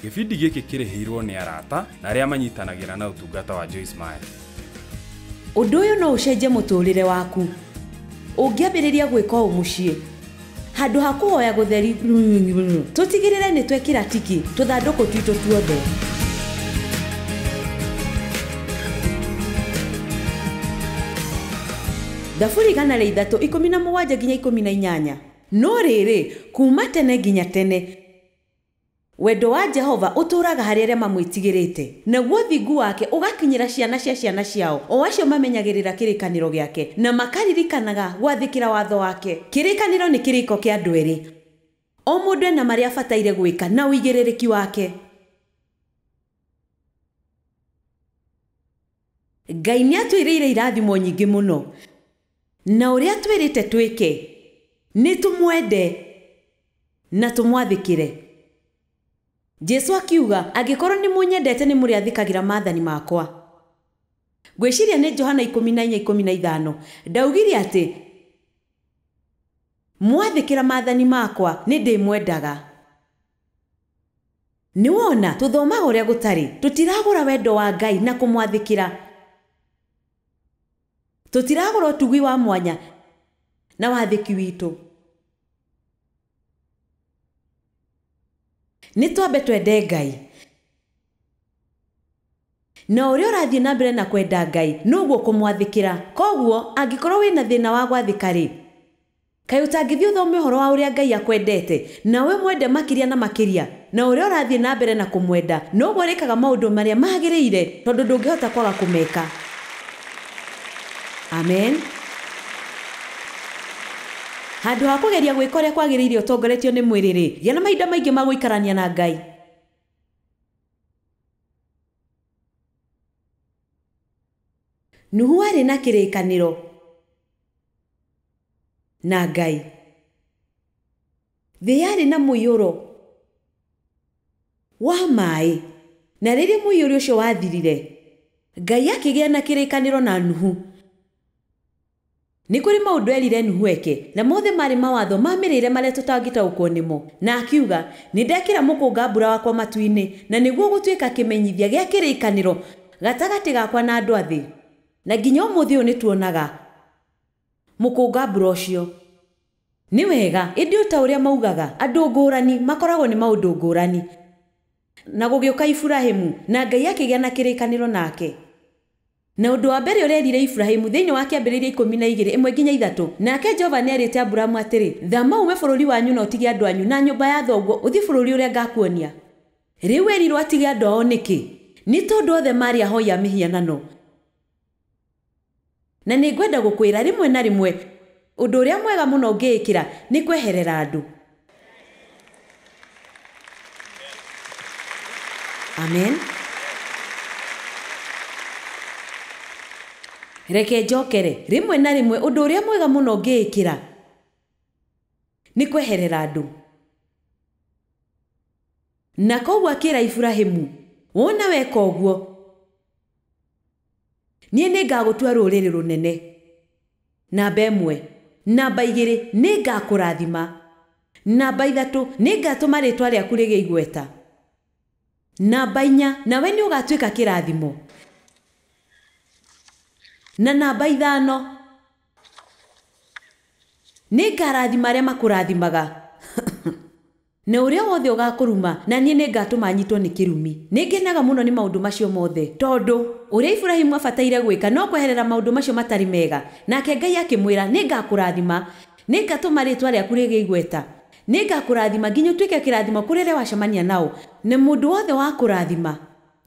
Gĩbindi gĩkĩ kĩrĩhĩirwo nĩ arata na arĩa manyitanagĩra na ũtungata wa Joyce Meyer. Ũndũ ũyũ no ũcenjie mũtũrĩre waku ũngĩambĩrĩria gwĩka ũũ mũciĩ. Handũ ha kũhoya gũtheri, tũtigĩrĩre nĩ twekĩra tiki tũthandũkũ twitũ tuothe. Thaburi 103:17 nginya 18. No rĩrĩ, kuma tene nginya tene wendo wa Jehova ũtũũraga harĩ arĩa mamwĩtigĩrĩte, naguo thingu wake ũgakinyĩra ciana cia ciana ciao, o acio mamenyagĩrĩra kĩrĩkanĩro gĩake na makaririkanaga gwathĩkĩra watho wake. Kĩrĩkanĩro nĩ kĩrĩko kĩa andũ erĩ, o mũndũ ena marĩa abataire gwĩka na ũigĩrĩrĩki wake. Ngai nĩ atwĩrĩire irathimo nyingĩ mũno, na ũrĩa atwĩrĩte twĩke nĩ tũmwende na tũmwathĩkĩre. Jesu akiuga, angĩkorwo nĩ mũnyendete nĩ mũrĩathĩkagĩra maathani makwa. Ngwĩciria nĩ Johana 14:15. Ndaugire atĩ mwathĩkĩra maathani makwa nĩ ndĩmwendaga. Nĩ wona tũthomaga ũrĩa gũtarĩ, tũtiragũra wendo wa Ngai na kũmwathĩkĩra, tũtiragũra ũtugi wa mwanya na wathĩki witũ. Nĩ twambe twende Ngai, na ũrĩa ũrathiĩ na mbere na kwenda Ngai noguo kũmwathĩkĩra. Koguo angĩkorwo wĩna thĩna wa gwathĩka rĩ, kaĩ ũtangĩthiĩ ũthome ũhoro wa ũrĩa Ngai akwendete nawe mwende makĩria na makĩria, na ũrĩa ũrathiĩ na mbere na kũmwenda noguo ũrĩkaga maũndũ marĩa magĩrĩire, tondũ ndũngĩhota kwaga kũmeka. Amen. Handũ ha kũgeria gwĩka ũrĩa kwagĩrĩire ũtongoretio nĩ mwĩrĩ rĩ, gĩa na mahinda maingĩ ma gũikarania na Ngai. Nuhu arĩ na kĩrĩkanĩro na Ngai. Thĩ yarĩ na mũiyũro wa maĩ, na rĩrĩa mũiyũro ũcio wathirire, Ngai akĩgĩa na kĩrĩkanĩro na Nuhu. Nĩ kũrĩ maũndũ erire Nuhu eke, na mothe marĩ mawatho ma mĩrĩre marĩa tũtangĩtaũkwo nĩmo. Na akiuga, nĩ ndekĩra mũkũnga mbura wakwa matu-inĩ, na nĩguo gũtuĩka kĩmenyithia gĩa kĩrĩkanĩro gatagatĩ gakwa na andũ a thĩ. Na nginya ũmũthĩ ũyũ nĩ tuonaga mũkũnga mbura ũcio. Nĩ wega, ĩndĩ o ta ũrĩa maugaga, andũ ngũrani makoragwo nĩ maũndũ ngũrani. Na gũgĩũka Iburahĩmu, na Ngai akĩgĩa na kĩrĩkanĩro nake. Na ũndũ wa mbere ũrĩa erire Iburahĩmu thĩinĩ wa kĩambĩrĩria 12:1-3, nake Jehova nĩerĩte Aburamu atĩrĩ, thama ume bũrũri wanyu na ũtige andũ anyu na nyũmba ya thoguo ũthiĩ bũrũri ũrĩa ngakuonia. Rĩu erirwo atige andũ ao nĩkĩ? Nĩ tondũ othe marĩ ahoi a mĩhianano. Na nĩ ngwenda gũkwĩra rĩmwe na rĩmwe ũndũ ũrĩa mwega mũno ũngĩĩkĩra nĩ kweherera andũ. Amen. Reke njokere, rĩmwe na rĩmwe ũndũ ũrĩa mwega mũno ũngĩĩkĩra nĩ kweherera andũ. Na koguo akĩra Iburahĩmu, wona weka ũguo, niĩ nĩngagũtua rũrĩrĩ rũnene. Namba 1, namba 2, nĩngakũrathima. Namba 3, nĩngatũma rĩtwa rĩaku rĩgĩe igweta. Namba 4, nawe nĩũgatuĩka kĩrathimo. Na namba 5, nĩngarathima arĩa makũrathimaga. Na ũrĩa wothe ũgakũruma, na niĩ nĩngatũma nyitwo nĩ kĩrumi. Nĩngenaga mũno nĩ maũndũ macio mothe, tondũ ũrĩa Iburahĩmu abataire gwĩka no kweherera maũndũ macio matarĩ mega. Nake Ngai akĩmwĩra, nĩngakũrathima, nĩngatũma rĩtwa rĩaku rĩgĩe igweta, nĩngakũrathima nginya ũtuĩke kĩrathimo kũrĩ arĩa wacemania nao, na mũndũ wothe wakũrathima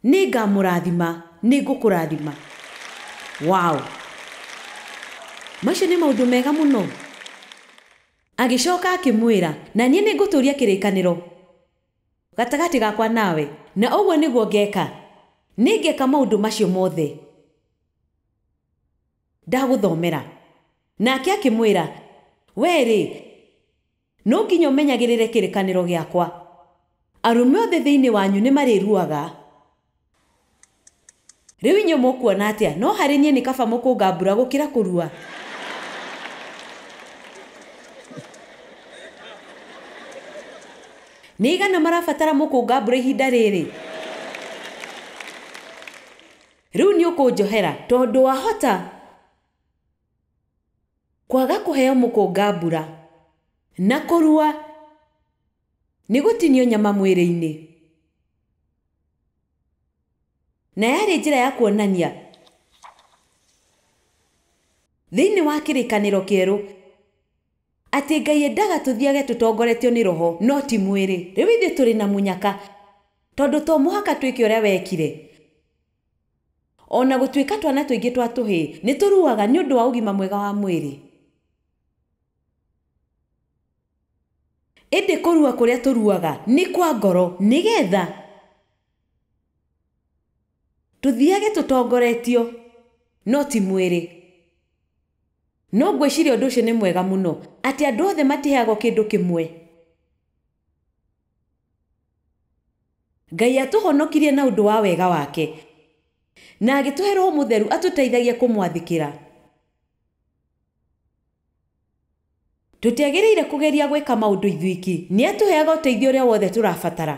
nĩngamũrathima, nĩngũkũrathima. Wow! Macio nĩ maũndũ mega mũno. Agĩcoka akĩmwĩra, na niĩ nĩngũtũũria kĩrĩkanĩro gatagatĩ gakwa nawe, na ũguo nĩguo ngeka. Nĩngeka maũndũ macio mothe ndagũthomera. Nake akĩmwĩra, we rĩ, no nginya ũmenyagĩrĩre kĩrĩkanĩro gĩakwa. Arũme othe thĩinĩ wanyu nĩmarĩruaga. Rĩu inyuĩ mũkuona atĩa? No harĩ niĩ nĩ kaba mũkũnga mbura gũkĩra kũrua. Nĩ igana marabatara mũkũnga mbura ihinda rĩrĩ? Rĩu nĩ ũkũnjohera tondũ wahota kwaga kũheo mũkũnga mbura na kũrua nĩ gũtinio nyama mwĩrĩ-inĩ. Na yarĩ njĩra ya kuonania thĩinĩ wa kĩrĩkanĩro kĩerũ atĩ Ngai endaga tũthiage tũtongoretio nĩ roho no ti mwĩrĩ. Rĩu ithuĩ tũrĩ na mũnyaka tondũ to mũhaka twĩke ũrĩa wekire. Ona gũtuĩka twana tũingĩ twa tũhĩĩ nĩ tũruaga nĩ ũndũ wa ũgima mwega wa mwĩrĩ. Ĩndĩ kũrua kũrĩa tũruaga nĩ kwa ngoro nĩgetha tũthiage tũtongoretio no ti mwĩrĩ. No ngwĩciria ũndũ ũcio nĩ mwega mũno atĩ andũ othe matiheagwo kĩndũ kĩmwe. Ngai atũhonokirie na ũndũ wa wega wake na agĩtũhe Roho Mũtheru atũteithagie kũmwathĩkĩra. Tũtiagĩrĩire kũgeria gwĩka maũndũ ithuiki. Nĩ atũheaga ũteithio ũrĩa wothe tũrabatara.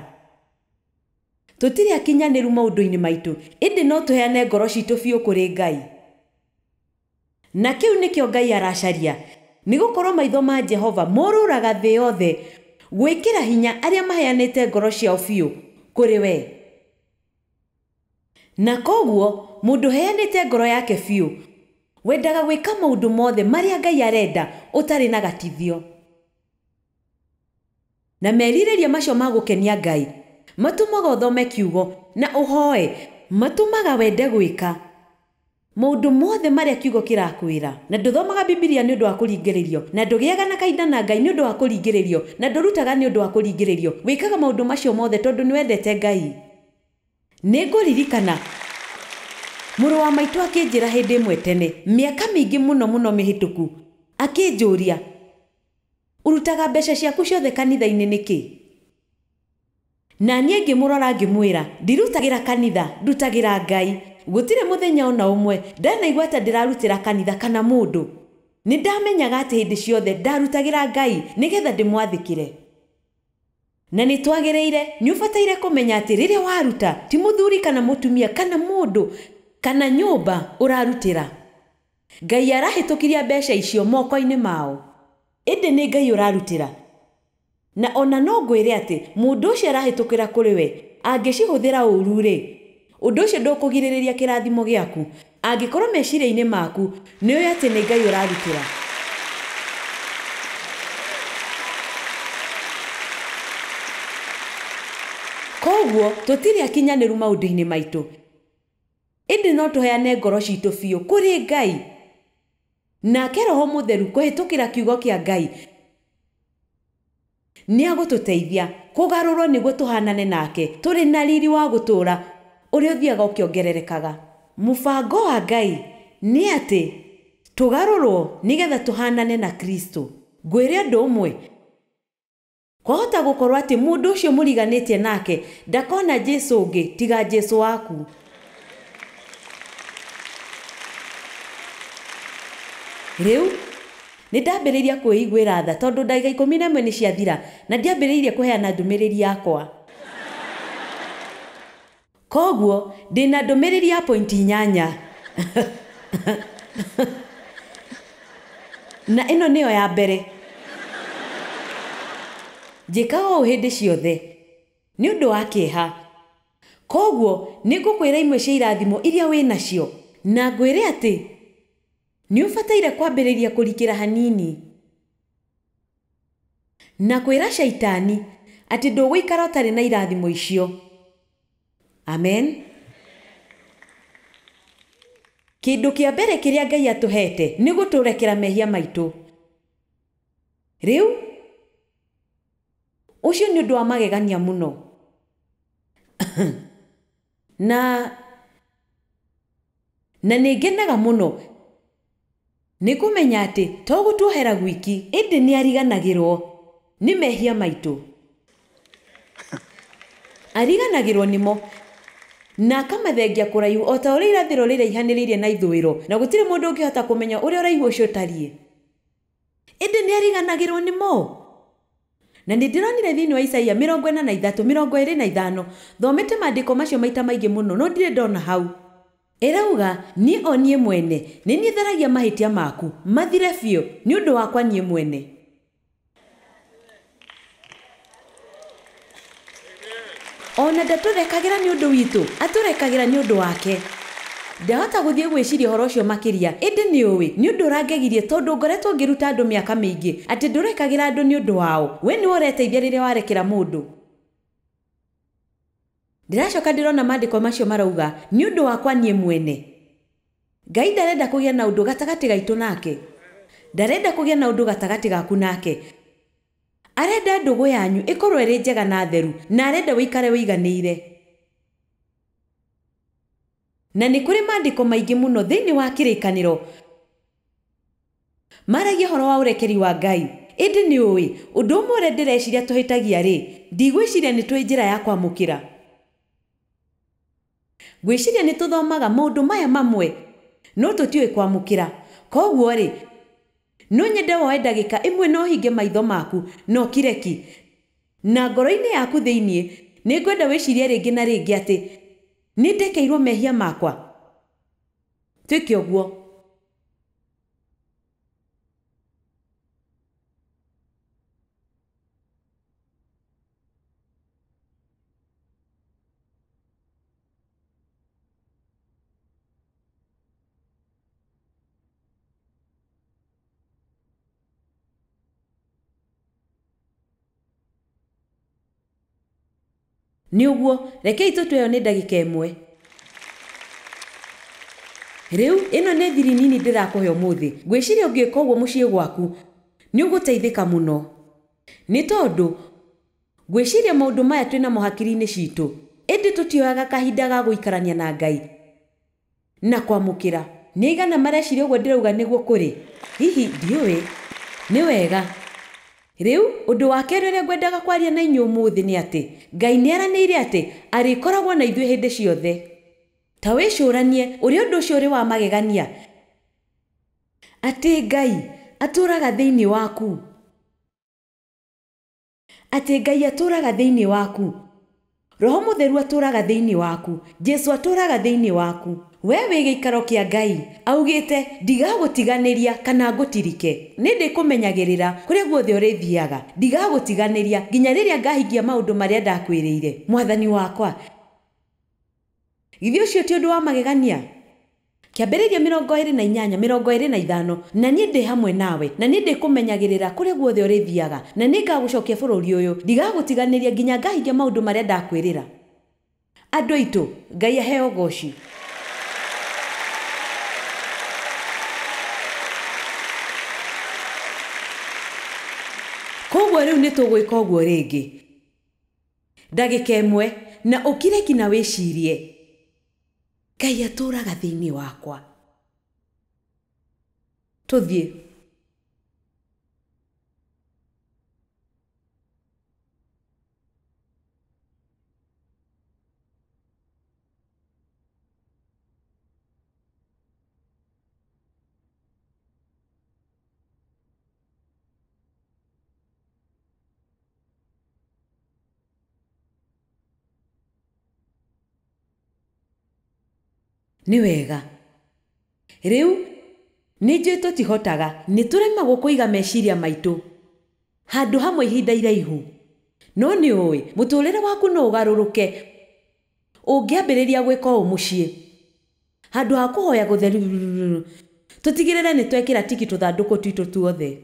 Tũtirĩ akinyanĩru maũndũ-inĩ maitũ, ĩndĩ no tũheane ngoro citũ biũ kũrĩ Ngai. Na kĩu nĩkĩo Ngai aracaria, nĩ gũkorwo maitho ma Jehova morũraga thĩ yothe gwĩkĩra hinya arĩa maheanĩte ngoro ciao biũ kũrĩ we. Na koguo mũndũ ũheanĩte ngoro yake biũ wendaga gwĩka maũndũ mothe marĩa Ngai arenda ũtarĩ na gatithio. Na merirĩria macio ma gũkenia Ngai matũmaga ũthome kiugo na ũhoe, matũmaga wende gwĩka maũndũ mothe marĩa kiugo kĩrakwĩra. Na ndũthomaga Bibilia nĩ ũndũ wa kũringĩrĩrio, na ndũgĩaga na kahinda na Ngai nĩ ũndũ wa kũringĩrĩrio, na ndũrutaga nĩ ũndũ wa kũringĩrĩrio. Wĩkaga maũndũ macio mothe tondũ nĩ wendete Ngai. Nĩ ngũririkana mũrũ wa maitũ akĩnjĩra hĩndĩ ĩmwe tene mĩaka mĩingĩ mũno mũno mĩhĩtũku, akĩnjũria, ũrutaga mbeca ciaku ciothe kanitha-inĩ nĩkĩ? Na niĩ ngĩmũrora ngĩmwĩra, ndirutagĩra kanitha, ndutagĩra Ngai. Gũtirĩ mũthenya ona ũmwe ndanaigua ta ndĩrarutĩra kanitha kana mũndũ. Nĩ ndamenyaga atĩ hĩndĩ ciothe ndarutagĩra Ngai nĩgetha ndĩmwathĩkĩre. Na nĩ twagĩrĩire, nĩ ũbataire kũmenya atĩ rĩrĩa waruta ti mũthuri kana mũtumia kana mũndũ kana nyũmba ũrarutĩra. Ngai arahĩtũkiria mbeca icio moko-inĩ mao, ĩndĩ nĩ Ngai ũrarutĩra. Na ona no ngwĩre atĩ mũndũ ũcio arahĩtũkĩra kũrĩ we angĩcihũthĩra ũũru-rĩ, ũndũ ũcio ndũkũgirĩrĩria kĩrathimo gĩaku angĩkorwo meciria-inĩ maku nĩ ũĩ atĩ nĩ Ngai ũrarutĩra. Koguo tũtirĩ akinyanĩru maũndũ-inĩ maitũ, ĩndĩ no tũheane ngoro citũ biũ kũrĩ Ngai. Nake Roho Mũtheru kũhĩtũkĩra kiugo kĩa Ngai nĩ agũtũteithia kũgarũrwo nĩguo tũhanane nake tũrĩ na riri wa gũtũũra ũrĩa ũthiaga ũkĩongererekaga. Mũbango wa Ngai nĩ atĩ tũgarũrwo nĩgetha tũhanane na Kristo. Ngwĩre ũndũ ũmwe, kwahota gũkorwo atĩ mũndũ ũcio mũriganĩtie nake ndakona Jesũ ũngĩ tiga Jesũ waku. Rĩu nĩ ndambĩrĩirie kwĩiguĩra tha tondũ ndagĩka 11 nĩ ciathira na ndiambĩrĩirie kũheana ndũmĩrĩri yakwa. Koguo ndĩna ndũmĩrĩri ya pointi 8. Na ĩno nĩyo ya mbere. Njĩkaga ũũ hĩndĩ ciothe nĩ ũndũ wa kĩeha. Koguo nĩ ngũkwĩra imwe cia irathimo iria wĩ nacio, na ngwĩre atĩ nĩ ũbataire kwambĩrĩria kũrikĩra hanini na kwĩra caitani atĩ ndũgũikara ũtarĩ na irathimo icio. Amen. Kĩndũ kĩa mbere kĩrĩa Ngai atũhete nĩ gũtũrekera mehia maitũ. Rĩu ũcio nĩ ũndũ wa magegania mũno. Na nĩ ngenaga mũno nĩ kũmenya atĩ to gũtuohera gwiki, ĩndĩ nĩ ariganagĩrwo nĩ mehia maitũ. Ariganagĩrwo nĩmo na akamathengia kũraihu o ta ũrĩa irathĩro rĩraihanĩrĩirie na ithũĩro, na gũtirĩ mũndũ ũngĩhota kũmenya ũrĩa ũraihu ũcio ũtariĩ. Ĩndĩ nĩ ariganagĩrwo nĩmo. Na nĩ ndĩronire thĩinĩ wa Isaia 43:25. Thomete maandĩko macio maita maingĩ mũno no ndirĩ ndona hau. Ĩrauga niĩ o niĩ mwene nĩ niĩ tharagia mahĩtia maku mathire biũ nĩ ũndũ wakwa niĩ mwene. Ona ndatũrekagĩra nĩ ũndũ witũ, atũrekagĩra nĩ ũndũ wake. Ndahota gũthiĩ gwĩciria ũhoro ũcio makĩria, ĩndĩ nĩ ũĩ nĩ ũndũ ũrangegirie tondũ ngoretwo ngĩruta andũ mĩaka mĩingĩ atĩ ndũrekagĩra andũ nĩ ũndũ wao. We nĩwe ũreteithia rĩrĩa warekera mũndũ. Ndĩracoka ndĩrona maandĩko macio marauga nĩ ũndũ wakwa niĩ mwene. Ngai ndarenda kũgĩa na ũndũ gatagatĩ gaitũ nake. Ndarenda kũgĩa na ũndũ gatagatĩ gaku nake. Arenda ndũgũ yanyu ĩkorwo ĩrĩ njega na theru, na arenda wĩikare wĩiganĩire. Na nĩ kũrĩ maandĩko maingĩ mũno thĩinĩ wa kĩrĩkanĩro maragia ũhoro wa ũrekeri wa Ngai. Ĩndĩ nĩ ũĩ ũndũ ũmwe ũrĩa ndĩreciria tũhĩtagia rĩ, ndigwĩciria nĩ tũĩ njĩra ya kwamũkĩra. Ngwĩciria nĩ tũthomaga maũndũ maya mamwe no tũtiũĩ kwamũkĩra. Koguo rĩ, no nyende woe ndagĩka ĩmwe na ũhinge maitho maku na ũkire ki. Na ngoro-inĩ yaku thĩinĩ nĩ ngwenda wĩcirie rĩngĩ na rĩngĩ atĩ nĩ ndekeirwo mehia makwa. Twĩke ũguo. Nĩ ũguo, rekei tũtue ĩyo nĩ ndagĩka ĩmwe. Rĩu ĩno nĩ thiri nini ndĩrakũhe ũmũthĩ. Ngwĩciria ũngĩka ũguo mũciĩ gwaku nĩ ũgũteithĩka mũno. Nĩ tondũ ngwĩciria maũndũ maya twĩnamo hakiri-inĩ citũ, ĩndĩ tũtioyaga kahinda ga gũikarania na Ngai na kwamũkĩra. Nĩ aigana mareciria ũguo ndĩrauga nĩguo kũrĩ? Hihi ndiũĩ. Nĩ wega. Rĩu ũndũ wa kerĩ ũrĩa ngwendaga kwaria na inyuĩ ũmũthĩ nĩ atĩ Ngai nĩ aranĩire atĩ arĩkoragwo na ithuĩ hĩndĩ ciothe. Ta wĩcũranie ũrĩa ũndũ ũcio ũrĩ wa magegania, atĩ Ngai atũũraga thĩinĩ waku. Atĩ Ngai atũũraga thĩinĩ waku. Roho Mũtheru atũũraga thĩinĩ waku. Jesu atũũraga thĩinĩ waku. We wĩ gĩikaro kĩa Ngai. Augĩte ndigagũtiganĩria kana ngũtirike. Nĩ ndĩkũmenyagĩrĩra kũrĩa guothe ũrĩthiaga. Ndigagũtiganĩria nginya rĩrĩa ngahingia maũndũ marĩa ndakwĩrĩire. Mwathani wakwa, githĩ ũcio ti ũndũ wa magegania? Kĩambĩrĩria 28 25, na niĩ ndĩ hamwe nawe, na niĩ ndĩkũmenyagĩrĩra kũrĩa guothe ũrĩthiaga, na nĩ ngagũcokia bũrũri ũyũ. Ndigagũtiganĩria nginya ngahingia maũndũ marĩa ndakwĩrĩra. Andũ aitũ, Ngai aheo ũgoci. Koguo rĩu nĩ tũgwĩka ũguo rĩngĩ. Ndagĩka ĩmwe na ũkire ki na wĩcirie. Ngai atũũraga thĩinĩ wakwa. Tũthiĩ. Nĩ wega. Rĩu nĩ njũĩ tũtihotaga, nĩ tũremagwo kũiga meciria maitũ handũ hamwe ihinda iraihu. No nĩ ũĩ mũtũũrĩre waku no ũgarũrũke ũngĩambĩrĩria gwĩka ũũ mũciĩ. Handũ ha kũhoya gũtheru, tũtigĩrĩre nĩ twekĩra tiki tũthandũkũ twitũ tuothe.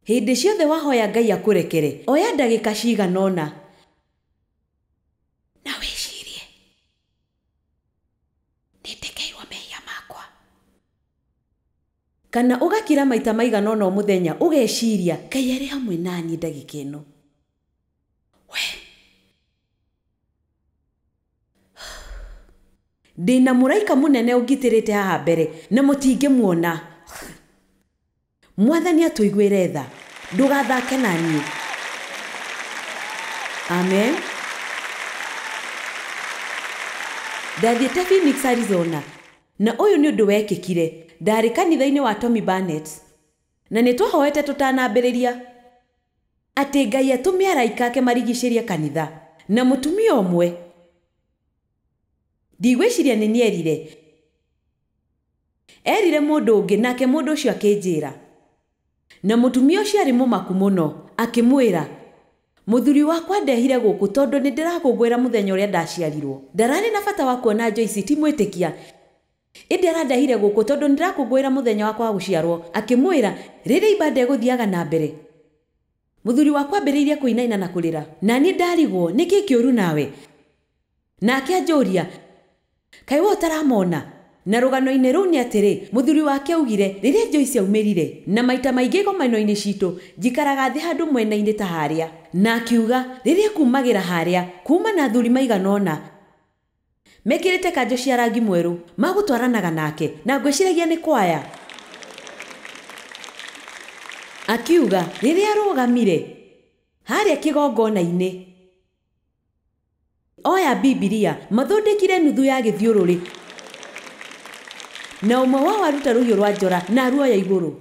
Hĩndĩ ciothe wahoya Ngai akũrekere, oya ndagĩka cigana ũna na wĩcirie, nĩ ndekeirwo mehia makwa. Kana ũgakira maita maigana ũna o mũthenya ũgeciria, Ngai arĩ hamwe naniĩ ndagĩka ĩno. We ndĩna mũraika mũnene ũngitĩrĩte haha mbere na mũtingĩmuona. Mwathani atũiguĩre tha, ndũgathake na niĩ. Amen. Ndathiĩte Phoenix, Arizona, na ũyũ nĩ ũndũ wekĩkire. Ndarĩ kanitha-inĩ wa Tommy Barnett. Na nĩ twahoete tũtanambĩrĩria atĩ Ngai atũme araika ake marigicĩrie kanitha. Na mũtumia ũmwe ndigwĩciria nĩ nĩerire, erire mũndũ ũngĩ nake mũndũ ũcio akĩnjĩra. Na mũtumia ũcio arĩ mũmaku mũno akĩmwĩra, mũthuri wakwa ndehire gũkũ tondũ nĩ ndĩrakũngũĩra mũthenya ũrĩa ndaciarirwo. Ndararĩ na bata wa kuona Joyce ti mwĩtĩkia, ĩndĩ arandehire gũkũ tondũ nĩ ndĩrakũngũĩra mũthenya wakwa wa gũciarwo. Akĩmwĩra rĩrĩa ibanda ĩgũthiaga na mbere, mũthuri wakwa ambĩrĩirie kũinaina na kũrĩra, na niĩ ndarigwo nĩkĩ kĩũru nawe. Nake anjũria, kaĩ we ũtaramona? Na rũgano-inĩ rũu nĩ atĩrĩ, mũthuri wake augire rĩrĩa Joyce aumĩrire, na maita maingĩ igomano-inĩ citũ njikaraga thĩ handũ mwena-inĩ ta harĩa, na akiuga rĩrĩa kumagĩra harĩa kuma na athuri maigana ũna mekĩrĩte kanjũ cia rangi mwerũ magũtwaranaga nake, na ngwĩciragia nĩ kwaya. Akiuga rĩrĩa arũgamire harĩa kĩgongona-inĩ oya Bibilia mathondekire nuthu ya gĩthiũrũrĩ, na ũmwe wao aruta rũhiũ rwa njora na aruoya igũrũ.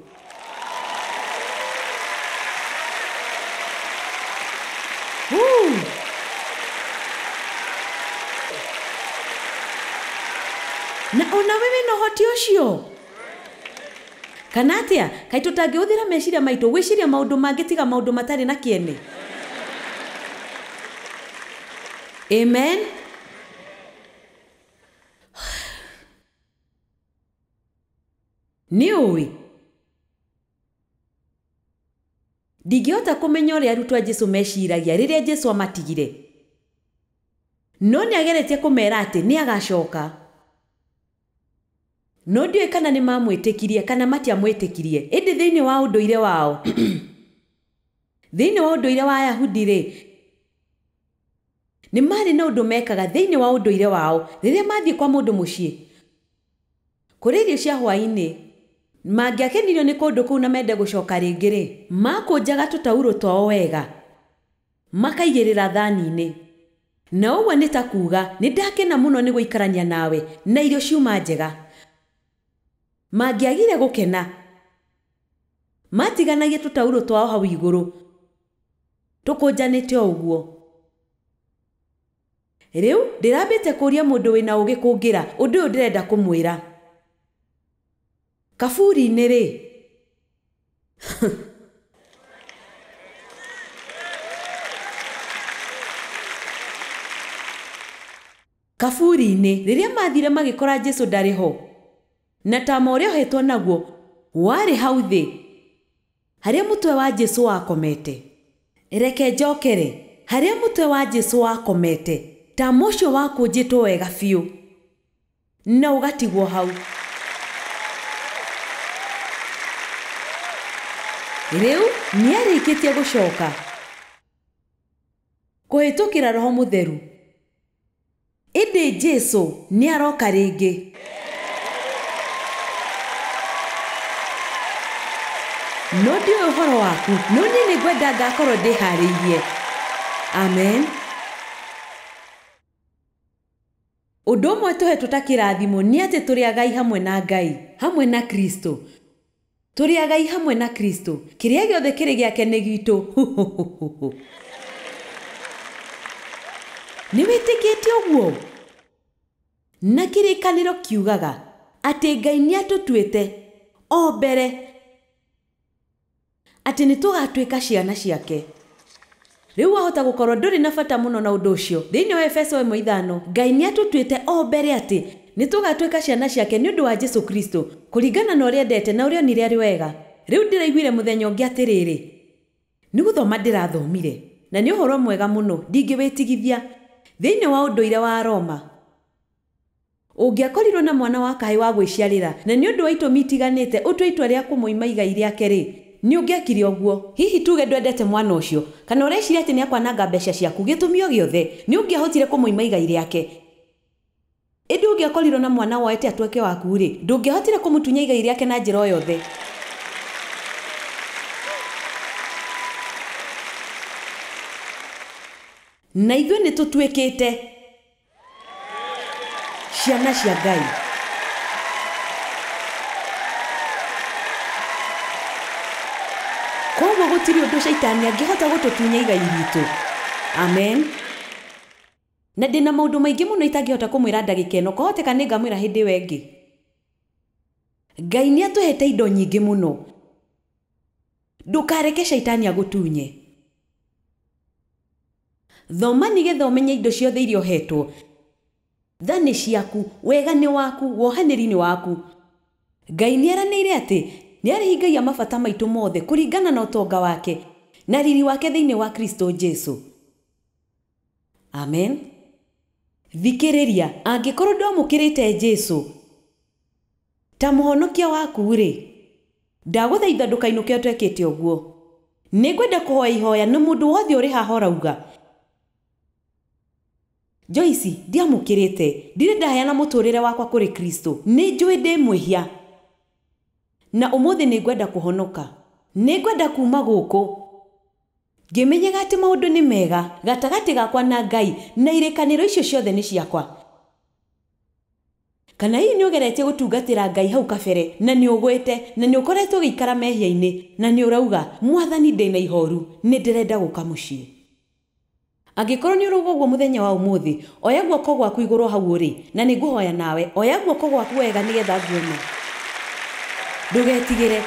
Na ona we wĩna ũhoti ũcio kana atĩa? Kaĩ tũtangĩhũthĩra meciria maitũ gwĩciria maũndũ mangĩ tiga maũndũ matarĩ na kĩene? Amen. Nĩ ũĩ ndingĩhota kũmenya ũrĩa arutwo a Jesũ meciragia rĩrĩa Jesũ amatigire, no nĩ ageretie kũmera atĩ nĩ agacoka. No ndiũĩ kana nĩ mamwĩtĩkirie kana matiamwĩtĩkirie, ĩndĩ thĩinĩ wa ũndũire wao thĩinĩ wa ũndũire wa Ayahudi rĩ, nĩ marĩ na ũndũ mekaga thĩinĩ wa ũndũire wao rĩrĩa mathiĩ kwa mũndũ mũciĩ kũrĩa irio cia hwaĩ-inĩ. Mangĩakenirio nĩ kũndũ kũu na mende gũcoka rĩngĩ rĩ, makũnjaga tũtaurũ twao wega makaigĩrĩra thani-inĩ, na ũguo nĩ ta kuuga nĩ ndakena mũno nĩ gũikarania nawe na irio ciuma njega. Mangĩagire gũkena, matiganagie tũtaurũ twao hau igũrũ tũkũnjanĩte o ũguo. Rĩu ndĩrambĩte kũũria mũndũ wĩna ũũgĩ kũngĩra ũndũ ũyũ ndĩrenda kũmwĩra. Kaburi-inĩ rĩ, kaburi-inĩ rĩrĩa mathire magĩkora Jesũ ndarĩ ho, na tama ũrĩa ohetwo naguo warĩ hau thĩ harĩa mũtwe wa Jesũ wakomete. Reke njokere harĩa mũtwe wa Jesũ wakomete, tama ũcio wakũnjĩtwo wega biũ na ũgatigwo hau. Rĩu nĩarĩkĩtie gũcoka kũhĩtũkĩra Roho Mũtheru, ĩndĩ Jesũ nĩaroka rĩngĩ. No ndiũĩ ũhoro waku, no niĩ nĩngwenda ngakorwo ndĩharĩirie. Amen. Ũndũ ũmwe tũhetwo ta kĩrathimo nĩ atĩ tũrĩ agai hamwe na Ngai, hamwe na Kristo. Tũrĩ agai hamwe na Kristo. Kĩrĩa gĩothe kĩrĩ gĩake nĩ gitũ. Nĩ wĩtĩkĩtie ũguo? Na kĩrĩkanĩro kiugaga atĩ Ngai nĩatũtuĩte o mbere atĩ nĩ tũgatuĩka ciana ciake. Rĩu wahota gũkorwo ndũrĩ na bata mũno na ũndũ ũcio. Thĩinĩ wa Efeso 1:5, Ngai nĩatũtuĩte o mbere atĩ nĩ tũgatuĩka ciana ciake nĩ ũndũ wa Jesũ Kristo, kũringana na ũrĩa endete na ũrĩa onire arĩ wega. Rĩu ndĩraiguire mũthenya ũngĩ atĩrĩrĩ, nĩ gũthoma ndĩrathomire, na nĩ ũhoro mwega mũno ndingĩwĩtigithia. Thĩinĩ wa ũndũire wa Roma, ũngĩakorirwo na mwana wa kahĩĩ wa gwĩciarĩra, na nĩ ũndũ wa itũmi itiganĩte ũtue itua rĩa kũmũima igai rĩake rĩ, nĩ ũngĩekire ũguo. Hihi tuge ndwendete mwana ũcio, kana ũreciria atĩ nĩakwananga mbeca ciaku, gĩtũmi o gĩothe nĩ ũngĩahotire kũmũima igai rĩake. Ĩndĩ ũngĩakorirwo na mwana woete atuĩke waku rĩ, ndũngĩahotire kũmũtunya igai rĩake na njĩra o yothe. Na ithuĩ nĩ tũtuĩkĩte ciana cia Ngai. Koguo gũtirĩ ũndũ caitani angĩhota gũtũtunya igai ritũ. Amen. Na ndĩna maũndũ maingĩ mũno itangĩhota kũmwĩra ndagĩka ĩno, kwahoteka nĩngamwĩra hĩndĩ ĩyo ĩngĩ. Ngai nĩatũhete indo nyingĩ mũno. Ndũkareke caitani agũtunye. Thoma nĩgetha ũmenye indo ciothe iria ũhetwo. Tha nĩ ciaku, wega nĩ waku, wohanĩri nĩ waku. Ngai nĩeranĩire atĩ nĩarĩhingagia mabata maitũ mothe kũringana na ũtonga wake na riri wake thĩinĩ wa Kristo Jesu. Amen. Thikĩrĩria, angĩkorwo ndwamũkĩrĩte Jesu ta mũhonokia waku-rĩ, ndagũthaitha ndũkainũke ũtekĩte ũguo. Nĩngwenda kũhoya ihoya na mũndũ wothe ũrĩ haha ũrauga, Joyce, ndiamũkĩrĩte, ndirĩ ndaheana mũtũrĩre wakwa kũrĩ Kristo, nĩnjũĩ ndĩ mwĩhia na ũmũthĩ nĩngwenda kũhonoka. Nĩngwenda kuma gũkũ ngĩmenyaga atĩ maũndũ nĩ mega gatagatĩ gakwa na Ngai, na irĩkanĩro icio ciothe nĩ ciakwa. Kana hihi nĩũgeretie gũtungatĩra Ngai hau kabere na nĩũgwĩte na nĩũkoretwo ũgĩikara mehia-inĩ na nĩũrauga, Mwathani ndĩna ihoru, nĩndĩrenda gũka mũciĩ. Angĩkorwo nĩũrauga ũguo mũthenya wa ũmũthĩ, oya guoko gwaku igũrũ hau ũrĩ na nĩngũhoya nawe. Oya guoko gwaku wega nĩgetha nguone. Ndũgetigĩre,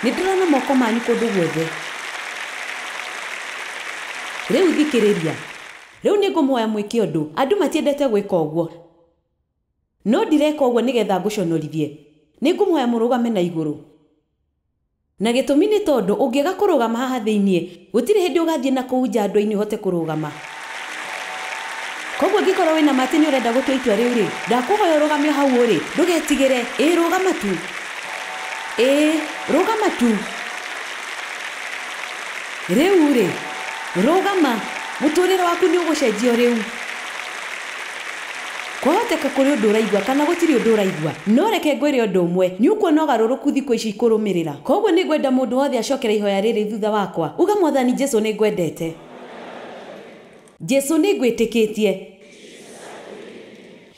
nĩndĩrona moko manyu kũndũ guothe. Rĩu thikĩrĩria, rĩu nĩngũmũhoya mwĩke ũndũ. Andũ matiendete gwĩka ũguo, no ndireka ũguo nĩgetha ngũconorithie. Nĩngũmũhoya mũrũgame na igũrũ. Na gĩtũmi nĩ tondũ ũngĩaga kũrũgama haha thĩiniĩ, gũtirĩ hĩndĩ ũgathiĩ na kũu nja andũ-inĩ ũhote kũrũgama. Koguo angĩkorwo wĩna ma atĩ nĩũrenda gũtua itua rĩu rĩ, ndakũhoya ũrũgame hau ũrĩ, ndũgetigĩre. Ĩĩ, rũgama tu. Ĩĩ, rũgama tu. Rĩu rĩ, rũgama, mũtũrĩre waku nĩ ũgũcenjio rĩu. Kwahoteka kũrĩ ũndũ ũraigua kana gũtirĩ ũndũ ũraigua, no reke ngwĩre ũndũ ũmwe, nĩ ũkuona ũgarũrũku thikũ ici ikũrũmĩrĩra. Koguo nĩngwenda mũndũ wothe acokere ihoya rĩrĩ thutha wakwa. Uga, Mwathani Jesu nĩngwendete. Jesu nĩngwĩtĩkĩtie.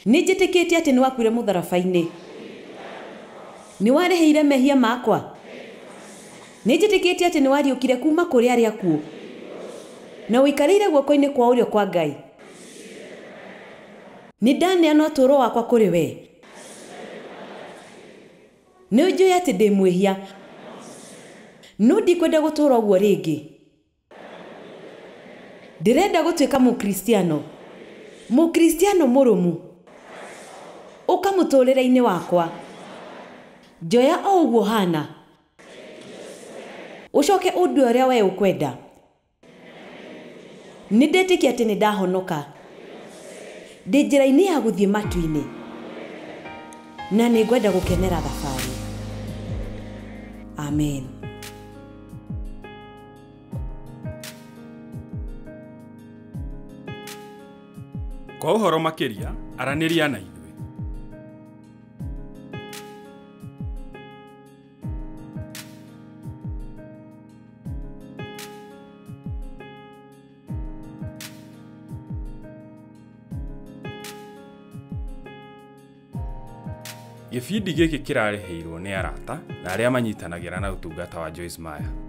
Nĩnjĩtĩkĩtie atĩ nĩwakuire mũtharaba-inĩ. Nĩwarĩhĩire mehia makwa. Nĩnjĩtĩkĩtie atĩ nĩwariũkire kuma kũrĩ arĩa akuũ na ũikarĩire guoko-inĩ kwa ũrĩo kwa Ngai. Nĩndaneana ũtũũro wakwa kũrĩ we. Nĩnjũĩ atĩ ndĩ mwĩhia, no ndikwenda gũtũũra ũguo rĩngĩ. Ndĩrenda gũtuĩka mũkristiano, mũkristiano mũrũmu. Ũka mũtũũrĩre-inĩ wakwa. Njoya o ũguo hana, ũcoke ũndue ũrĩa we ũkwenda. Nĩndetĩkia atĩ nĩndahonoka. Ndĩ njĩra-inĩ ya gũthiĩ matu-inĩ na nĩngwenda gũkenera thabarĩ. Amen. Kwa ũhoro makĩria, aranĩria na ithuĩ. Gĩbindi gĩkĩ kĩrarĩhĩirwo nĩ arata na arĩa manyitanagĩra na ũtungata wa Joyce Meyer.